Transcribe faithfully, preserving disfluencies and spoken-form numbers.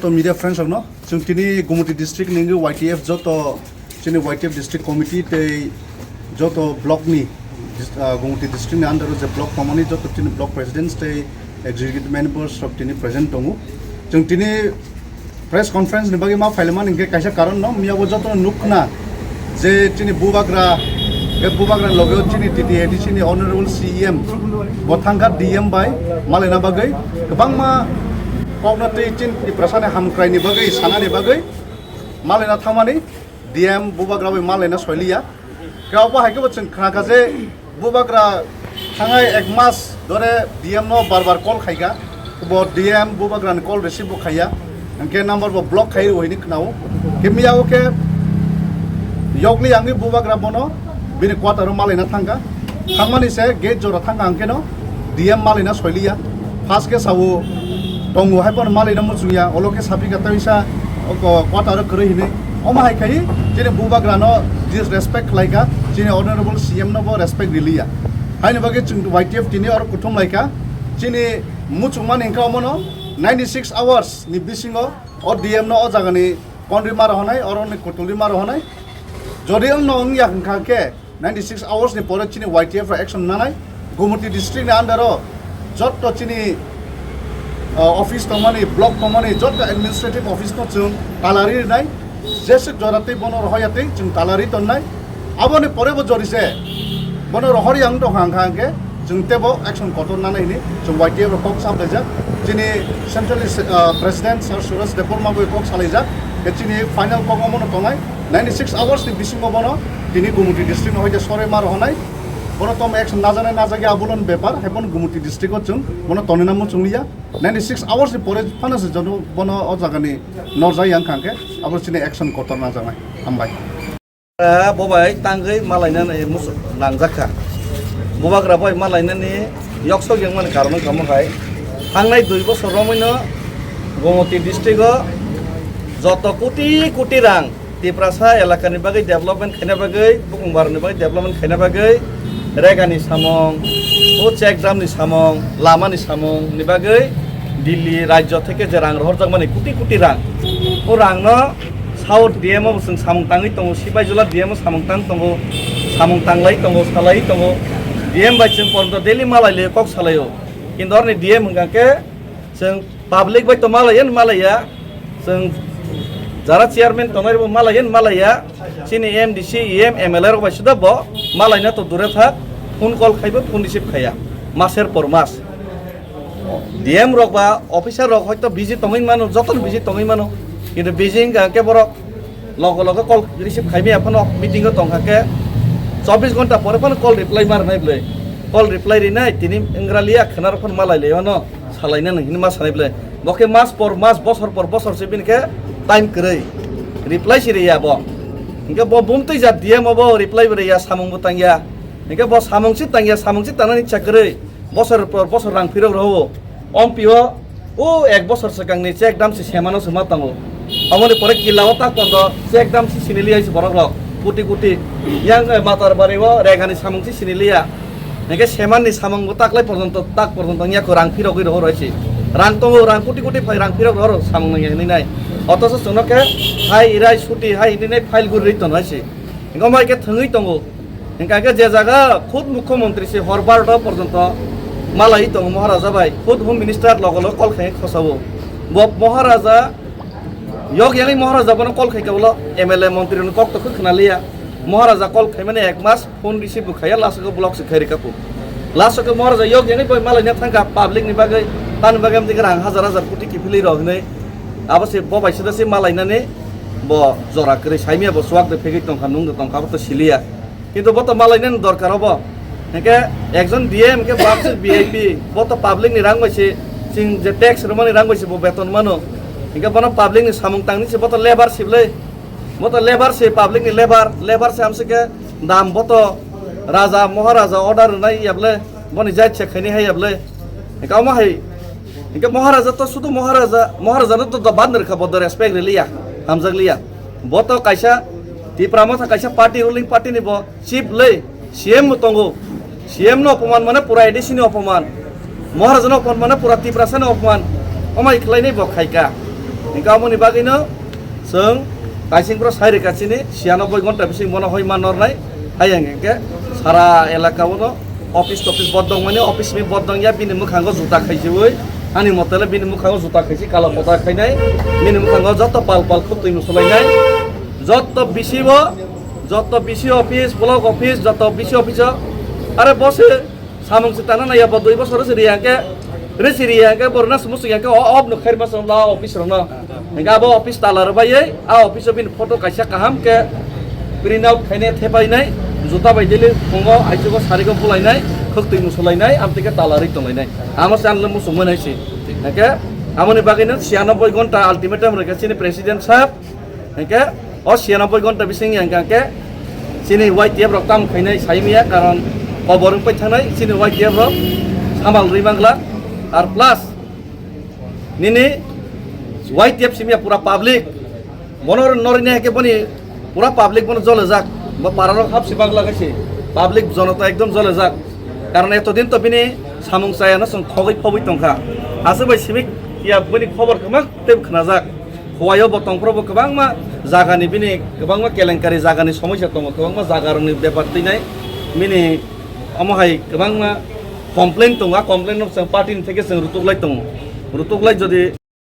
Media friends rokno, chwng tini Gumoti district ni wngwi Y T F joto chini Y T F district committee tei joto block ni dis-, ah, Gumoti district ni under o je block tongmani joto chini block presidents tei executive members rok tini present tongo. Chwng tini press conference ni bagwi ma phailaimani hwnkhe kaisa karon no, miyabo joto no nukna je chini bubagra, e bubagra ni loge o chini T T A D C ni honorable C E M bo thangkha D M bai malaina bagwi, kwbangma kokno tei chini Tiprasa ni hamkrai ni bagwi, sana ni bagwi malaina thangmani D M bubagra bai malaina soiliya. Khe obo hai khe bo chwng khnakha je bubagra thangnai ek mas dore D M no bar bar call khaikha, bo D M bubagra ni call receive bo khaiya, hwnkhe number bo block khai rw hini khnao. Khe miyao khe yokli yangwi bubagra bono bini quarter o malaina thangkha, thangmani se gate jora thangkha hwnkhe no D M malaina soiliya. First khe sao tongo hai phano malaina muchungya, olo khe sapikha tei sa o ko-, quarter o kwrwi hinwi. Omo hai khai chini bubagra no disrespect khlaikha, chini honorable C M no bo respect riliya. Haini bagwi chwng Y T F tini oro kuthum laikha, chini muchungmani hwnkha omono ninety six hours ni bisingo o D M no o jagani konri ma rohonai, oroni kutulri ma rohonai. Jodi wngno wngya hwnkha khe, ninety six hours ni pore chini Y T F rok action nanai. Gumoti district ni under o jotto chini, uh, office tongmani, block tongmani, jotto administrative office no chwng talari rinai. Jeswk jora tei bono rohorya tei chwng talari tonnai. Aboni pore bo jori se bono rohorya wng tongkha hwnkha hwnkhe chwng teibo action kotor nanai hwnwi chwng Y T F rok kok salaijak. Chini central, uh, president Sir Suresh Debbarma bai kok salaijak. Khe chini final kok omono tongnai. Ninety six hours ni bisingo bono tini Gumoti district no hoite soroi ma rohonai. Bono tom action najaknai najagya abulon bepar, hai bono Gumoti district o chwng bono tonina muchungliya. Ninety six hours ni pore phano se jono bono o jagani norjak yang kha hwnkhe abo chini action kotor najaknai. Hambai. Ah, bo bai tangwi malainani mus-, nangjakha. Bubagra bai malainani yoksok yangmani karon wngkha mo hai. Thangnai dui bosor romwino Gumoti district o joto koti koti rang Tiprasa elakani bagwi development khaina bagwi, Bukhungbarni bagwi development khaina bagwi, Regani samung, o check dam ni samung, lama ni samung ni bagwi Delhi rajyo theke je rang rohorjakmani koti koti rang, o rang no South D M o bo chwng samung tangwi tongo, Sipaijala D M o samung tang tongo, samung tanglai tongo, salai tongo, D M bai chwng porjonto daily malai le kok salai o, kintu orni D M hwnkha khe chwng public bai to malaiya ni malaiya, chwng jara chairman tongnai bo malaiya ni malaiya, chini M D C, E M, M L A rok bai suda bo malaina to dure thak, phone call khaibo phone receive khaiya, maser por mas. D M rok ba officer rok hoito busy tongwi mano, joto no busy tongwi mano, kintu busy wngkha khe borok logo logo call receive khaimaya phano meeting o tongkha khe chobbish ghonta pore phano call reply ma rwnai bwle, call reply rinai tini wnggra liya khwnarok phano malai lai mano. Salaina nang hini ma sanai bwle. Bo khe mas por mas, bosor por bosor se bini khe time kwrwi. Reply si riya bo. Hinkhe bo bumtwi jat D M o bo reply bo riya, samung bo tangya. Hinkhe bo samung si tangya, samung si tangnani ichha kwrwi. Bosor por bosor rang phirok rwo. Ompi o, o ek bosor swkangni check dam si semano se ma tongo. Omoni pore kila o tak pondo check dam si sini liya si borok rok. Kuti kuti. Yang, eh, Matar Bari o Regani samung si sini liya. Hingke semanni samung bo taklai porjonto, tak porjonto wngya kho, rang phirogwi rohor hai se. Rang tongo, rang kuti kuti phai rang phirok rohor samung nangya hinwi nai. Otoso chwngno khe hai irai suti hai hinwi nai file guri rwi tono hai se. Hingke omai khe thwngwi tongo. Hingke khe je jaga khud mukhyamantri se hor barota porjonto malai tongo Maharaja bai. Khud Home Minister logo logo call khai khosao. Bo Maharaja yok yangwi Maharaja bono call khai khe ulo M L A montri rokni kok to khwna liya. Maharaja call khaimani ek mas phone receive bo khaiya, last o block se khai rikha phu. Last o khe Maharaja yok yangwi boi malaina thangkha public ni bagwi, tani bagwi amtwi khe rang hajar hajar koti kiphilwi rw hinwi. Abo se bo bai sida se malainani bo jora kwrwi saimya bo chuak de phegwi tongkha, nung de tongkha, abo to siliya. Kintu bo to malainani dorkar obo. Hingke ekjon D M hingke bo abse V I P, bo to public ni rang bai se, chwng je tax rwmani rang bai se bo beton mano. Hingke bono public ni samung tangni se bo to lebar siblai. Bo to lebar se, public ni lebar, lebar se amse khe dam bo to raja, Maharaja order rwnai ya bwle, boni jai se khaini hai ya bwle. Hingke omo hai, hingke Maharaja to sudu Maharaja, Maharaja no to bandar kha bo do respect riliya, hamjak liya. Bo to kaisa Tipra Motha kaisa party, ruling party ni bo chief le, C M bo tongo. C M no opoman mane pura A D C ni opoman. Maharaja no opoman mane pura Tiprasa ni opoman. Omai khlai nai bo khaika. Hingke aboni bagwino chwng kaising bro sai rwkha chini, siyanoboi gonta bising bono hoi man nornai. Hayang hingke sara elaka bono office topis bodong mani, office mi bodong ya, bini mwkhango juta khaisiwi, ani motele bini mwkhango juta khaisi, kala pota khainai, bini mwkhango joto pal pal khuk twi musulainai, joto bisi bo, joto bisi office, block office, joto bisi office o, are bose samung se tana naya bo dui bosor se riya hingke, re se riya hingke, borna sumu se hingke, o, ob no khairma se la office rok no. Hingke abo office tala rwbaiwi, a office o bini photo kaisa kaham khe print out khainai thepainai, juta bai daily phungo aichugo sarigo bulainai, khwktwi musulainai, amtwi khe tala rwi tonglainai. Amo se ang muchungmani hai se. Hingke amoni bagwino siyanoboi gonta ultimatum rwkha chini president sahab. Hingke o siyanoboi gonta bising hingke chini Y T F rok tamo khainai saimaya, karon kobor wngpai thangnai chini Y T F rok samal rwi mangla. Ar plus nini Y T F simya pura public. Bono norine hake boni pura public bono jolejak. Bo pararok hapsi bagla kaise. Public jonota ekdom jolejak. Karon etodin to bini samung chayano chwng khogwi phobwi tongkha. Aswk bai simik ya boni khobor kwbang tei khnajak. Huaio bo tongphro bo kwbangma jagani bini kwbangma kelenkari jagani somosya tongo, kwbangma jagarokni bepar twinai bini omo hai kwbangma complain tongo. A complain no chwng party ni theke chwng rutuklai tongo. Rutuklai jodi